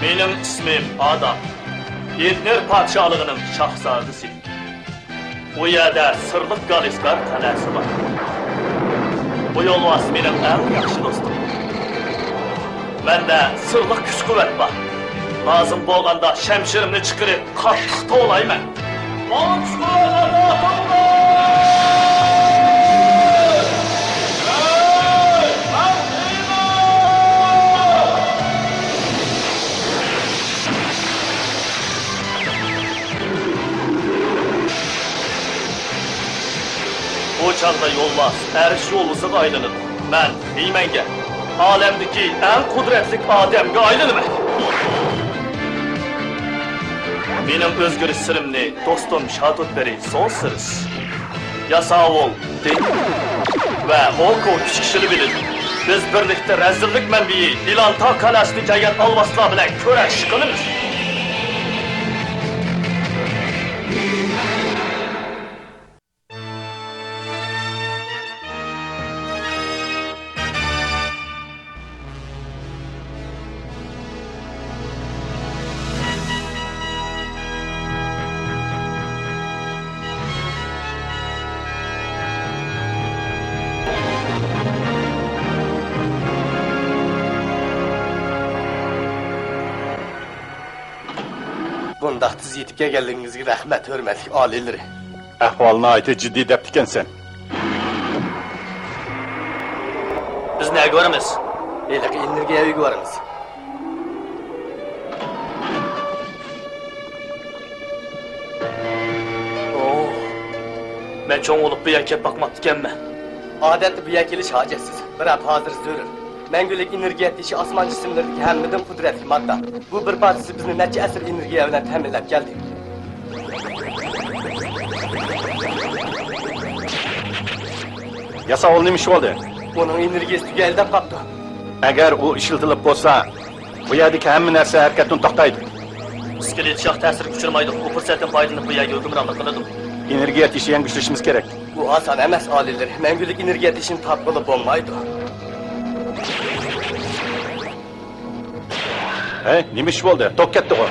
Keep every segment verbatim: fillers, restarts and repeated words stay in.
مېنىڭ ئىسمىم ئادام. ئېدنېر پادىشاھلىقىنىڭ شاھزادىسى. ئۇ يەردە سىرلىق گالىسكار قەلئەسى بار. بۇ يولۋاس مېنىڭ ئەڭ ياخشى دوستۇم. مەندە سىرلىق كۈچ-قۇۋۋەت بار. لازىم بولغاندا شەمشىرىمنى چىقىرىپ، قاتتىق توۋلايمەن. ماڭا چۈشكۈن ئاللا تائالا! بۇ چاغدا يولۋاس ئەرش يولۋىسىغا ئايلىنىدۇ. مەن خىمەنگە، ئالەمدىكى ئەڭ قۇدرەتلىك ئادەمگە ئايلىنىمەن. مېنىڭ ئۆزگىرىش سىرىمنى دوستۇم شاتوتبېرى سون سىرىس، ياساۋۇل دېنى ۋە ئوكو ئۈچ كىشىلا بىلىدۇ. بىز بىرلىكتە رەزىللىك مەنبىيى ئىلانتا قەلئەسىدىن كەلگەن ئالۋاستىلار بىلەن كۈرەش قىلىمىز. بۇنداق تېز يېتىپ كەلگەنلىكىڭىزگە رەھمەت، ھۆرمەتلىك ئالىيلىرى. ئەھۋال ناھايىتى جىددىي دەپتىكەنسەن. بىز نەگە بارىمىز؟ ھېلىقى ئېنېرگىيە ئۆيىگە بارىمىز. ئوھ، مەن چوڭ بولۇپ بۇ يەرگە كەپ باقماپتىكەنمەن. ئادەتتە بۇ يەرگە كېلىش ھاجەتسىز، بىراق ھازىر زۆرۈر. مەڭگۈلۈك ئېنېرگىيە تېشى ئاسمان جىسىملىرىدىكى ھەممىدىن قۇدرەتلىك ماددا. بۇ بىر پارچىسى بىزنى نەچچە ئەسىر ئېنېرگىيە بىلەن تەمىنلەپ كەلدى. ياساۋۇل، نېمە ئىش بولدى؟ ئۇنىڭ ئېنېرگىيىسى تۈگەيلى دەپ قاپتۇ. ئەگەر ئۇ ئىشلىتىلىپ بولسا، بۇ يەردىكى ھەممە نەرسە ھەرىكەتتىن توختايدۇ. ئىسكىلىت شاھ تەسىرگە ئۇچرىمايدۇ. ئۇ پۇرسەتتىن پايدىلىنىپ بۇ يەرگە ھۆكۈمرانلىق قىلىدۇ. ئېنېرگىيە تېشى يەڭگۈشلىشىمىز كېرەك. بۇ ئاسان ئەمەس، ئالىيلىرى. مەڭگۈلۈك ئېنېرگىيە تېشىنى تاپقىلى بولمايدۇ. ھەي، نېمە ئىش بولدى؟ توك كەتتىغۇ.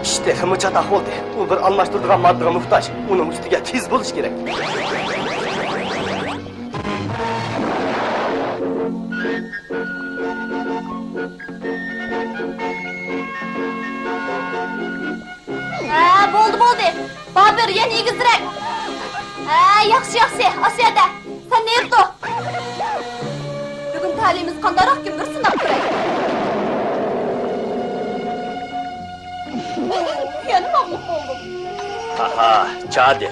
ئىش تېخىمۇ چاتاق بولدى. ئۇ بىر ئالماشتۇرىدىغان ماددىغا موھتاج. ئۇنىڭ ئۈستىگە تېز بولۇش كېرەك. ھە، بولدى، بولدى. بابىر، يەنە ئېگىزرەك. ھە، ياخشى، ياخشى. ئاشۇ يەردە. سەن نېرى تۇر. بۈگۈن تەلىيىمىز قانداقراقكىن بىر سىناپ كۆرەي. يەنە مەغلۇپ بولدۇم. ھاھا، چادى.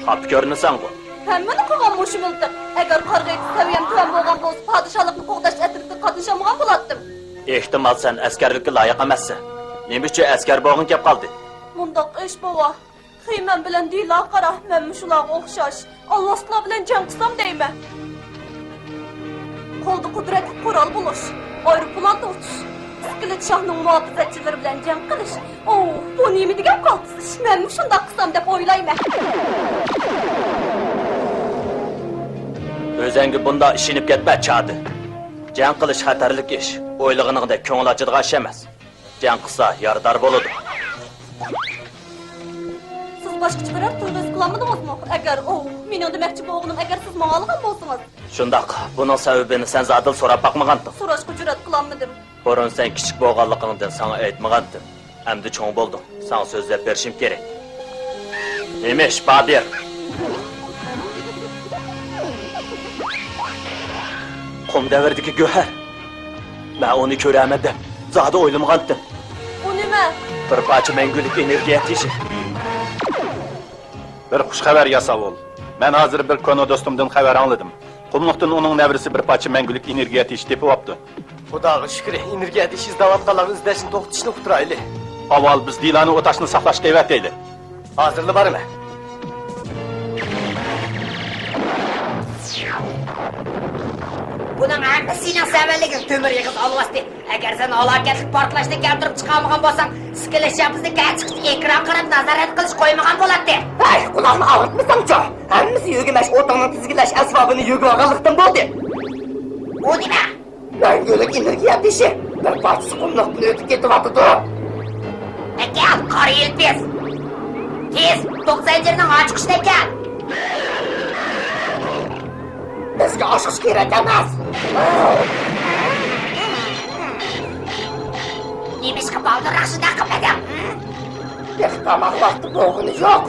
خاپا كۆرۈنىسەنغۇ؟ ھەممىنى قىلغان مۇشۇ مىلتىق. ئەگەر قارىغۇ سەۋىيەم تۆۋەن بولغان بولسا، پادىشاھلىقنى قوغداش ئەترىتىگە قاتنىشالمىغان بولاتتىم. ئېھتىمال، سەن ئەسكەرلىككە لايىق ئەمەسسەن. نېمە ئۈچۈن ئەسكەر بولغۇڭ كەپ قالدى؟ مۇنداق ئىش، بوۋا. خىمەن بىلەن دىلا قارا، مەنمۇ شۇلارغا ئوخشاش ئالۋاستىلار بىلەن جەڭ قىلسام دەيمەن. قولدا قۇدرەتلىك قورال بولۇش، ئايروپىلاندا ئۇچۇش، ئىسكىلىت شاھنىڭ مۇھاپىزەتچىلىرى بىلەن جەڭ قىلىش. ئوھ، بۇ نېمە دېگەن قالتىس ئىش؟ مەنمۇ شۇنداق قىلسام دەپ ئويلايمەن. ئۆزۈڭگە بۇنداق ئىشىنىپ كەتمە، چادى. جەڭ قىلىش خەتەرلىك ئىش. ئويلىغىنىڭدەك كۆڭۈل ئاچىدىغان ئىش ئەمەس. جەڭ قىلسا يارىدار بولىدۇ. سىز باشقىچە بىرەر تۇيغۇ ھېس قىلالمىدىڭىزمۇ؟ ئەگەر، ئوھ، مېنىڭ دېمەكچى بولغىنىم، ئەگەر سىز ماڭالىغان بولسىڭىز. شۇنداق، بۇنىڭ سەۋەبىنى سەن زادىلا سوراپ باقمىغانتىڭ. سوراشقا جۈرئەت قىلالمىدىم. بۇرۇن سەن كىچىك بولغانلىقىڭدىن ساڭا ئېيتمىغانتىم. ئەمدى چوڭ بولدۇڭ، ساڭا سۆزلەپ بېرىشىم كېرەك. نېمە ئىش، بابىر؟ قۇم دەۋرىدىكى گۆھەر. مەن ئۇنى كۆرەرمەن دەپ زادى ئويلىمىغانتىم. ئۇ نېمە؟ بىر پارچە مەڭگۈلۈك ئېنېرگىيە تېشى. بىر خۇش خەۋەر، ياساۋۇل. مەن ھازىر بىر كونا دوستۇمدىن خەۋەر ئاڭلىدىم. قۇملۇقتىن ئۇنىڭ نەۋرىسى بىر پارچە مەڭگۈلۈك ئېنېرگىيە تېشى تېپىۋاپتۇ. خۇداغا شۈكرى، ئېنېرگىيە تېشى ئىزدەۋاتقانلارنى ئىزدەشنى توختىتىشنى ئۇقتۇرايلى. ئاۋۋال بىز دىلانى ئوتاشنى ساقلاشقا ئەۋەتەيلى. ھازىرلا بارىمەن. بۇنىڭ ھەممىسى سېنىڭ سەۋەنلىكىڭ، تۆمۈر ئېغىز ئالۋاستى. ئەگەر سەن ھالاكەتلىك پارتلاشنى كەلتۈرۈپ چىقارمىغان بولساڭ، ئىسكىلىت شاھ بىزنى كەچكىچە ئېكران قاراپ نازارەت قىلىش قويمىغان بولاتتى. ھەي، قۇلاقنى ئاغرىتمىساڭچۇ! ھەممىسى يۆگىمەچ ئوتۇڭنىڭ تىزگىنلەش ئەسۋابىنى يۆگىۋالغانلىقتىن بولدى. بۇ نېمە؟ مەڭگۈلۈك ئېنېرگىيە تېشى بىر پارچىسى قۇملۇقتىن ئۆتۈپ كېتىۋاتىدۇ. ئەكەل، قارا يىلپىز! تېز، توك زەنجىرىنىڭ ئاچقۇچىنى ئەكەل! بىزگە ئاچقۇچ كېرەك ئەمەس! نېمىشقا بالدۇرراق شۇنداق قىلمىدىڭ؟ تېخى تاماق ۋاقتى بولغىنى يوق.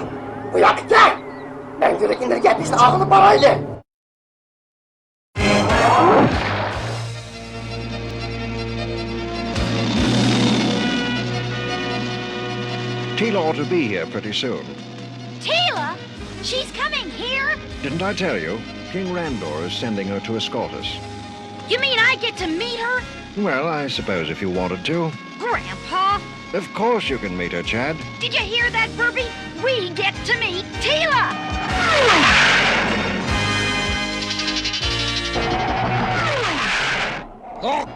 بۇ ياققا كەل. مەڭگۈلۈك ئېنېرگىيە تېشىنى ئاغىلى بارايلى. Teela ought to be here pretty soon. Teela? She's coming here? Didn't I tell you? King Randor is sending her to escort us. You mean I get to meet her? Well, I suppose if you wanted to. Grandpa! Of course you can meet her, Chad. Did you hear that, Burpy? We get to meet Teela! Look,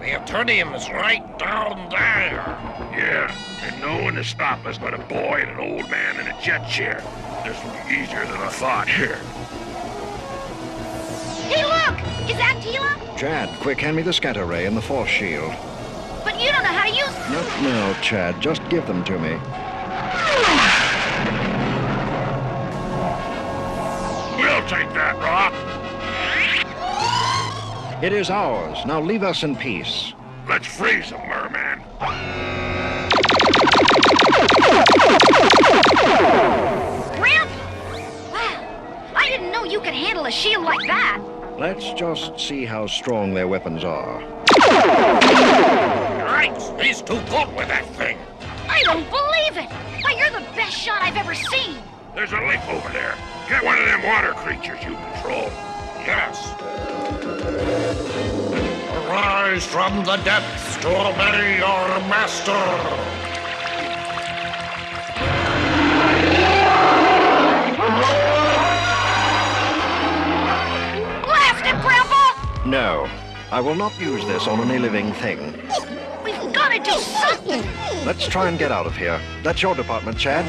the Eternium is right down there. Yeah, and no one to stop us but a boy and an old man in a jet chair. This will be easier than I thought here. Hey, look! Is that Teela? Chad, quick, hand me the scatter ray and the force shield. But you don't know how to use... Not now, Chad. Just give them to me. We'll take that, Rock. It is ours. Now leave us in peace. Let's freeze him, merman. Gramp! Wow, I didn't know you could handle a shield like that. Let's just see how strong their weapons are. Yikes, he's too good with that thing. I don't believe it! Why, you're the best shot I've ever seen! There's a lake over there. Get one of them water creatures you control. Yes. Arise from the depths to obey your master. Blast it, Grandpa! No, I will not use this on any living thing. We've got to do something! Let's try and get out of here. That's your department, Chad.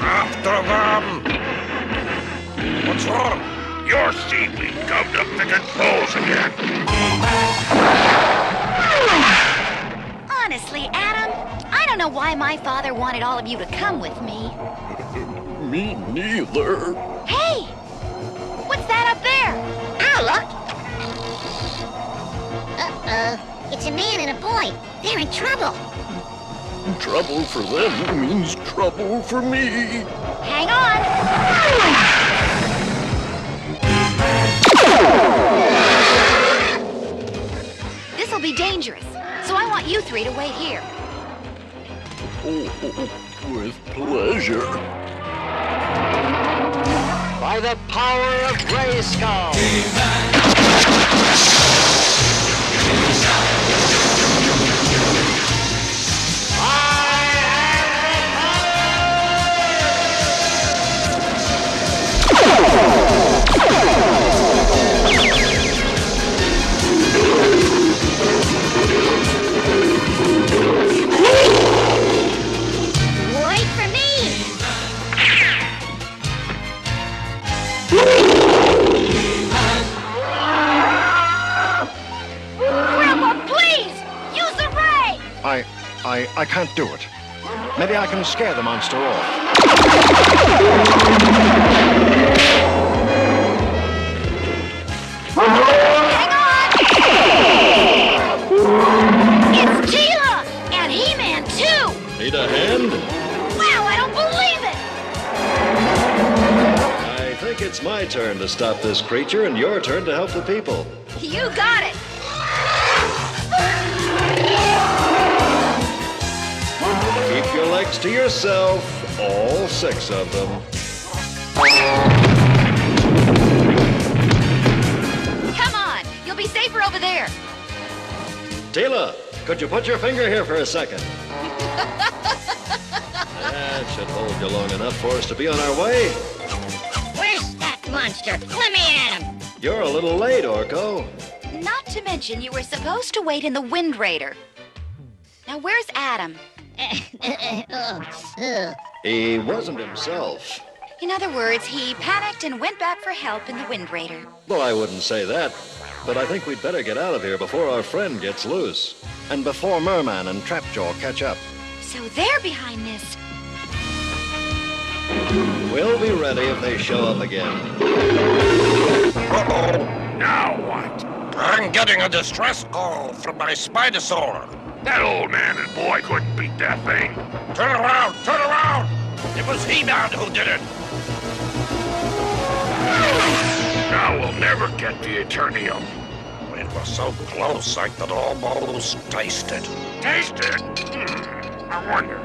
After them! What's wrong? Your seaweed gummed up the controls again. Honestly, Adam, I don't know why my father wanted all of you to come with me. Me neither. Hey! What's that up there? Oh, look! Uh-oh. It's a man and a boy. They're in trouble. Trouble for them means trouble for me. Hang on! This'll be dangerous, so I want you three to wait here. Oh, with pleasure. By the power of Grayskull! I am the power! Wait for me! Grandpa, please! Use the ray! I, I, I can't do it. Maybe I can scare the monster off. Hang on! It's Teela! And He-Man, too! Need a hand? Wow, I don't believe it! I think it's my turn to stop this creature and your turn to help the people. You got it! Keep your legs to yourself, all six of them. Come on, you'll be safer over there. Teela, could you put your finger here for a second? That should hold you long enough for us to be on our way. Where's that monster? Let me at him! You're a little late, Orko. Not to mention you were supposed to wait in the Wind Raider. Now where's Adam? He wasn't himself. In other words, he panicked and went back for help in the Wind Raider. Well, I wouldn't say that, but I think we'd better get out of here before our friend gets loose. And before Merman and Trapjaw catch up. So they're behind this. We'll be ready if they show up again. Uh-oh. Now what? I'm getting a distress call from my Spinosaur. That old man and boy couldn't beat that thing. Turn around! Turn around! It was He-Man who did it! Now we'll never get the Eternium. It was so close I could almost taste it. Taste it? Hmm. I wonder.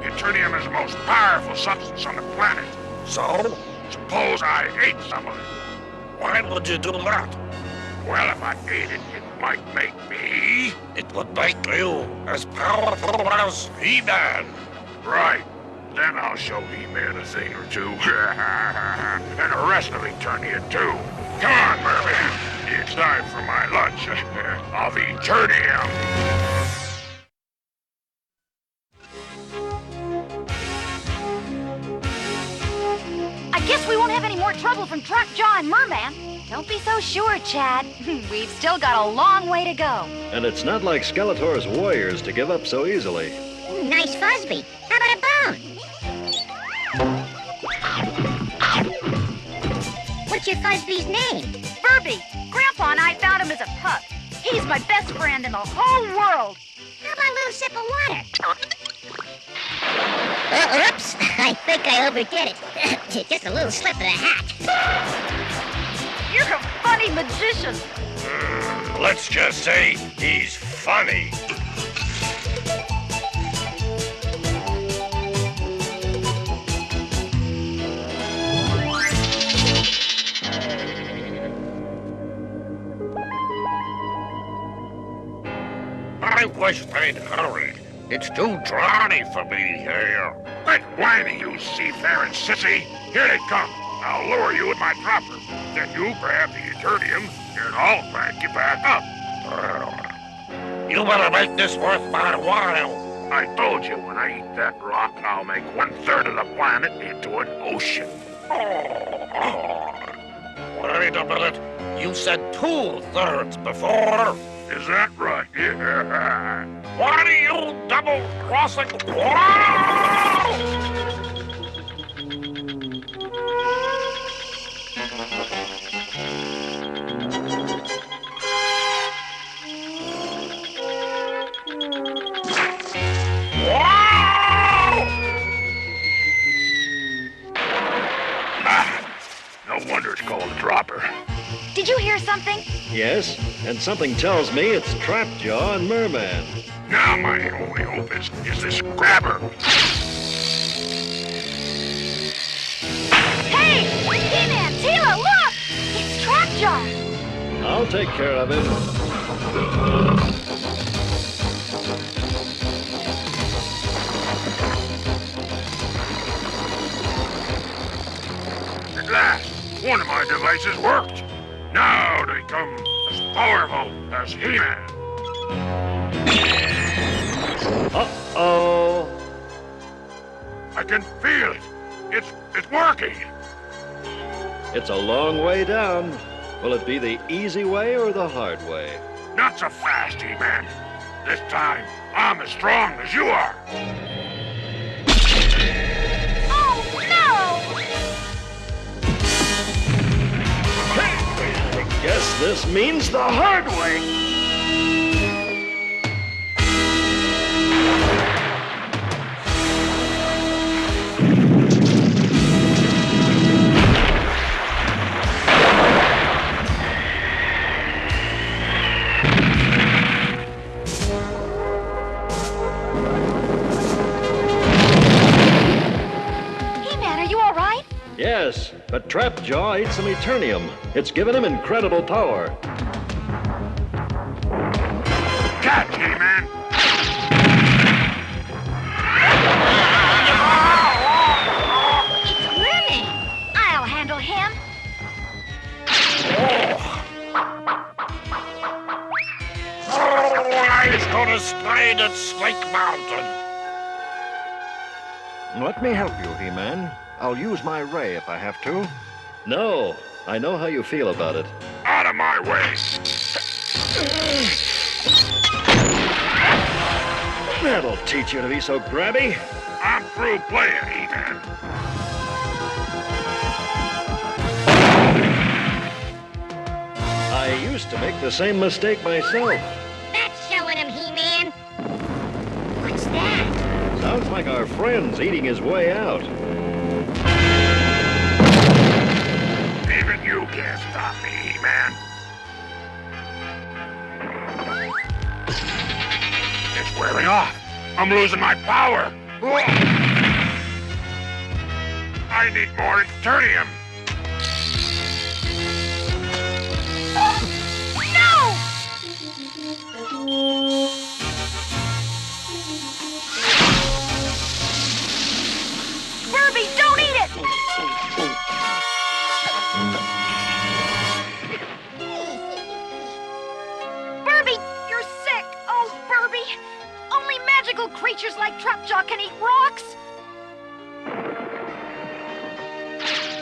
Eternium is the most powerful substance on the planet. So? Suppose I ate some of it. Why would you do that? Well, if I ate it, it might make me. It would make you as powerful as He-Man. Right. Then I'll show He-Man a thing or two. And the rest of Eternia, too. Come on, Merman. It's time for my lunch of Eternium. I guess we won't have any more trouble from Trapjaw and Merman. Don't be so sure, Chad. We've still got a long way to go. And it's not like Skeletor's warriors to give up so easily. Nice Fuzzby. How about a bone? What's your Fuzzby's name? Furby. Grandpa and I found him as a pup. He's my best friend in the whole world. How about a little sip of water? Uh, oops, I think I overdid it. Just a little slip of the hat. You're a funny magician. Mm, let's just say he's funny. I wish they'd hurry. It's too draughty for me here. Quit whining, you seafaring sissy. Here they come. I'll lower you in my dropper. Then you grab the Eternium, and I'll crank you back up. You better make this worth my while. I told you when I eat that rock, I'll make one third of the planet into an ocean. Oh, oh. Wait a minute. You said two thirds before. Is that right? Yeah. Why do you double crossing? Wow! Wow! Ah, no wonder it's called a dropper. Did you hear something? Yes, and something tells me it's Trapjaw and Merman. Now my only hope is, is this grabber. Hey! He-Man, Teela, look! It's Trapjaw! I'll take care of him. At last, one of my devices worked. Now they come as powerful as He-Man. Uh-oh. I can feel it. It's, it's working. It's a long way down. Will it be the easy way or the hard way? Not so fast, He-Man. This time, I'm as strong as you are. Oh, no! Hey, I guess this means the hard way. He-Man, are you all right? Yes, but Trapjaw ate some Eternium. It's given him incredible power. Catch, He-Man! It's Merman! I'll handle him! Oh, I should have stayed at Snake Mountain. Let me help you, He-Man. I'll use my ray if I have to. No, I know how you feel about it. Out of my way! That'll teach you to be so grabby. I'm through playing, He-Man. I used to make the same mistake myself. That's showing him, He-Man. What's that? Sounds like our friend's eating his way out. Even you can't stop me, He-Man. It's wearing off. I'm losing my power. I need more Eternium. No! Burbie, don't eat it! Burbie, you're sick! Oh, Burbie! Only magical creatures like Trapjaw can eat rocks!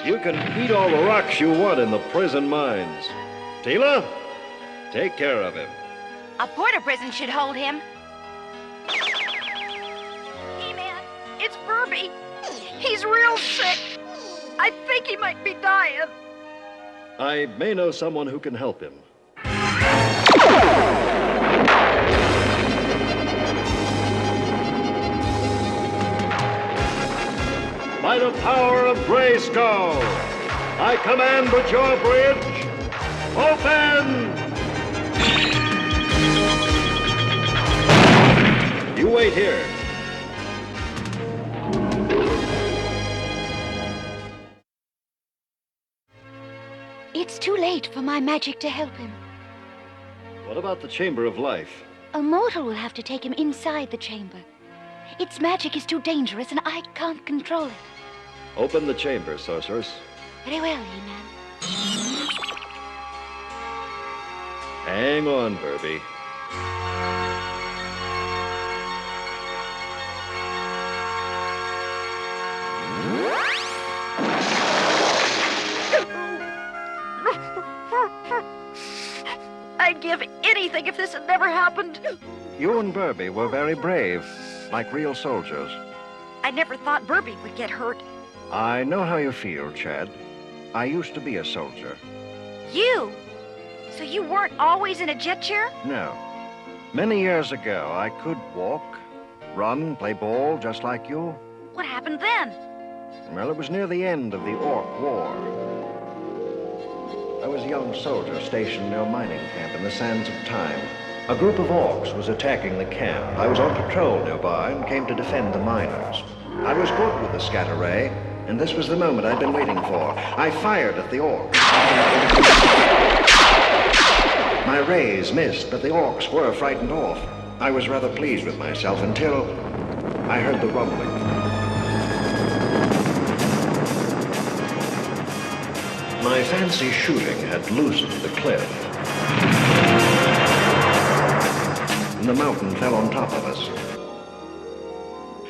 You can eat all the rocks you want in the prison mines. Teela, take care of him. A porta prison should hold him. He-Man, it's Burbie. He's real sick. I think he might be dying. I may know someone who can help him. By the power of Grayskull, I command the drawbridge open! You wait here. It's too late for my magic to help him. What about the Chamber of Life? A mortal will have to take him inside the chamber. Its magic is too dangerous and I can't control it. Open the chamber, Sorceress. Very well, He-Man. Hang on, Burbie. I'd give anything if this had never happened. You and Burbie were very brave, like real soldiers. I never thought Burbie would get hurt. I know how you feel, Chad. I used to be a soldier. You? So you weren't always in a jet chair? No. Many years ago, I could walk, run, play ball, just like you. What happened then? Well, it was near the end of the Orc War. I was a young soldier stationed near a mining camp in the sands of Time. A group of Orcs was attacking the camp. I was on patrol nearby and came to defend the miners. I was good with the scatter ray, and this was the moment I'd been waiting for. I fired at the Orc. My rays missed, but the Orcs were frightened off. I was rather pleased with myself until I heard the rumbling. My fancy shooting had loosened the cliff. And the mountain fell on top of us.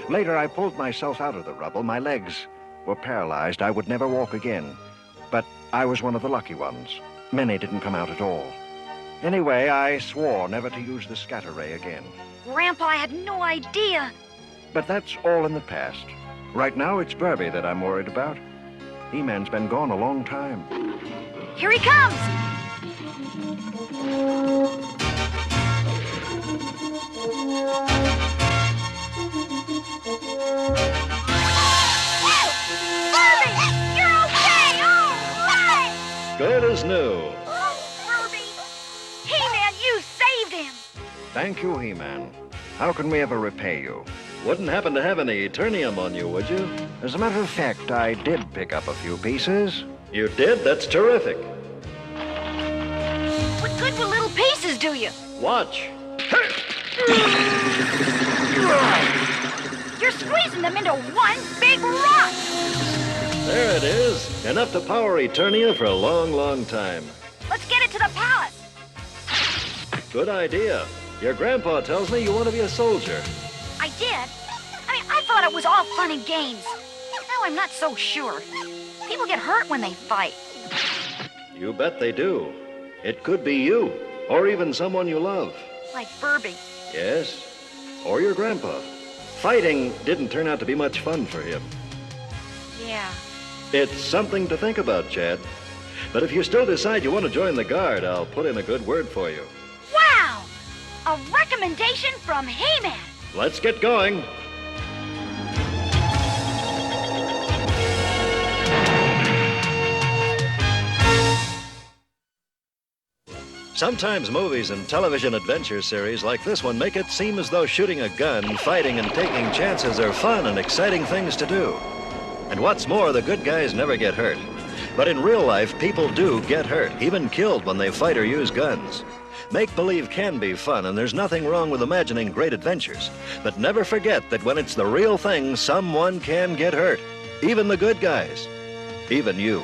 Later, I pulled myself out of the rubble. My legs were paralyzed. I would never walk again. But I was one of the lucky ones. Many didn't come out at all. Anyway, I swore never to use the scatter ray again. Grandpa, I had no idea. But that's all in the past. Right now, it's Burbie that I'm worried about. He-Man's been gone a long time. Here he comes! Burbie! You're okay! All right! Good as new. Oh, Burbie! He-Man, you saved him! Thank you, He-Man. How can we ever repay you? Wouldn't happen to have any Eternium on you, would you? As a matter of fact, I did pick up a few pieces. You did? That's terrific. What good will little pieces do you? Watch. You're squeezing them into one big rock. There it is. Enough to power Eternia for a long, long time. Let's get it to the palace. Good idea. Your grandpa tells me you want to be a soldier. I did. I mean, I've thought it was all fun and games. Now I'm not so sure. People get hurt when they fight. You bet they do. It could be you, or even someone you love. Like Burby. Yes, or your grandpa. Fighting didn't turn out to be much fun for him. Yeah. It's something to think about, Chad. But if you still decide you want to join the Guard, I'll put in a good word for you. Wow! A recommendation from He-Man! Let's get going. Sometimes movies and television adventure series like this one make it seem as though shooting a gun, fighting, and taking chances are fun and exciting things to do. And what's more, the good guys never get hurt. But in real life, people do get hurt, even killed when they fight or use guns. Make believe can be fun, and there's nothing wrong with imagining great adventures. But never forget that when it's the real thing, someone can get hurt. Even the good guys. Even you.